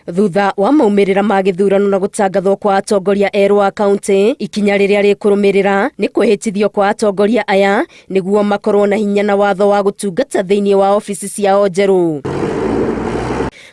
Thutha wa maumĩrĩra ma gĩthurano na gũtangathwo kwa atongoria erũ a kaunti, ikinya rĩrĩa rĩkũrũmĩrĩra nĩ kwĩhĩtithio kwa atongoria aya nĩguo makorwo na hinya na watho wa gũtungata thĩinĩ wa ofici ciao njerũ.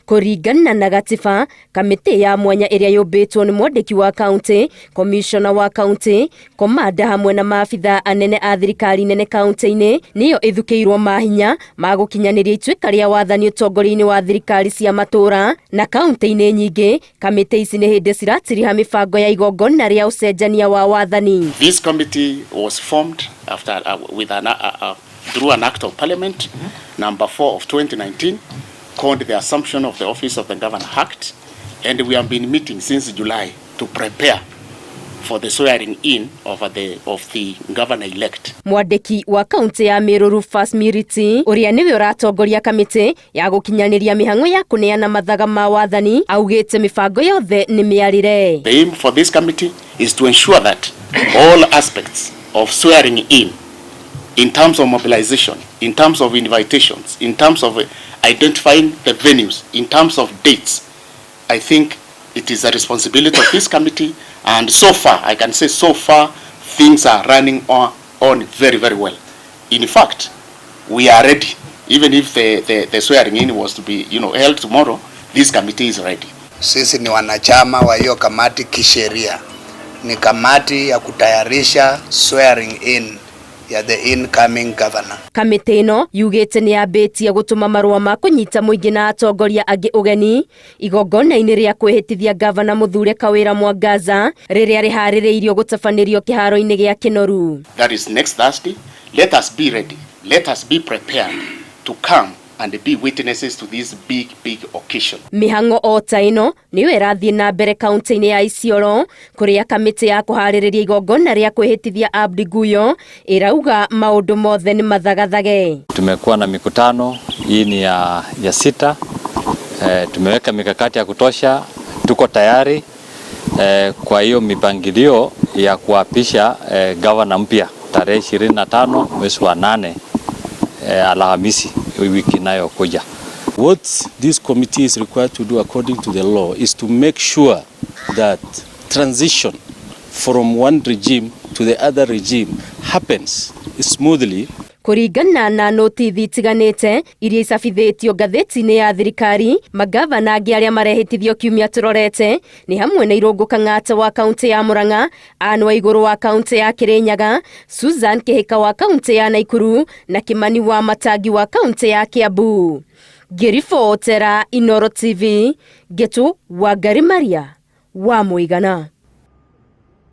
Kũringana na gatiba, kamĩtĩ ya mwanya ĩrĩa yũmbĩtwo nĩ mwandĩki wa kaunti, komishona wa kaunti, komanda hamwe na maabitha anene a thirikari nene kaunti-inĩ nĩyo ĩthukĩirwo mahinya ma gũkinyanĩria ituĩka rĩa wathani ũtongoria-inĩ wa thirikari cia matũũra na kaunti-inĩ nyingĩ. Kamĩtĩ ici nĩ hĩndĩ ciratiriha mĩbango ya igongona rĩa ũcenjania wa wathani. This committee was formed after with an, through an act of parliament number 4 of 2019 called the Assumption of the Office of the Governor Act, and we have been meeting since July to prepare for the swearing in of the governor elect. Mwandĩki wa kaunti ya Meru Rufus Miriti, ũrĩa nĩwe ũratongoria kamĩtĩ ya gũkinyanĩria mĩhang'o ya kũneana mathaga ma wathani, augĩte mĩbango yothe nĩ mĩarĩre. The aim for this committee is to ensure that all aspects of swearing in terms of mobilization, in terms of invitations, in terms of identifying the venues, in terms of dates, I think it is a responsibility of this committee, and so far, I can say so far, things are running on very, very well. In fact, we are ready. Even if the swearing in was to be held tomorrow, this committee is ready. Sisi ni wanachama wa hiyo kamati kisheria. Ni kamati ya kutayarisha swearing in ya the incoming governor. Kamĩtĩ ĩno yugĩte nĩ yambĩtie gũtũma marũa ma kũnyita mũingĩ na atongoria angĩ ũgeni igongona-inĩ rĩa kwĩhĩtithia gavana mũthure Kawĩra Mwangaza rĩrĩa rĩharĩrĩirio gũtabanĩrio kĩharo-inĩ gĩa Kĩnoru. That is next Thursday. Let us be ready. Let us be prepared to come and be witnesses to this big, big occasion. Mĩhang'o o ta ĩno nĩyo ĩrathiĩ na mbere kaunti-inĩ ya Isiolo, kũrĩa kamĩtĩ ya kũharĩrĩria igongona rĩa kwĩhĩtithia Abdi Guyo ĩrauga maũndũ mothe nĩ mathagathage. Tumekuwa na mikutano, hii ni ya sita. Tumeweka mikakati ya kutosha, tuko tayari kwa hiyo mipangilio ya kuapisha gavana mpya tarehe 25 mwezi wa 8, Alhamisi wiki inayokuja. What this committee is required to do according to the law is to make sure that transition from one regime to the other regime happens smoothly. Kũringana na notithi itiganĩte iria icabithĩtio ngathĩti-inĩ ya thirikari, magavana angĩ arĩa marehĩtithio kiumia tũrorete nĩ hamwe na Irũngũ Kang'ata wa kaunti ya Murang'a, Anne Waigũrũ wa kaunti ya Kirinyaga, Susan Kihika wa kaunti ya Naikuru na Kimani wa Matangi wa kaunti ya Kiambu. Ngĩribotera Inoro TV, Ngĩtũ Wangari Maria wa Mũigana.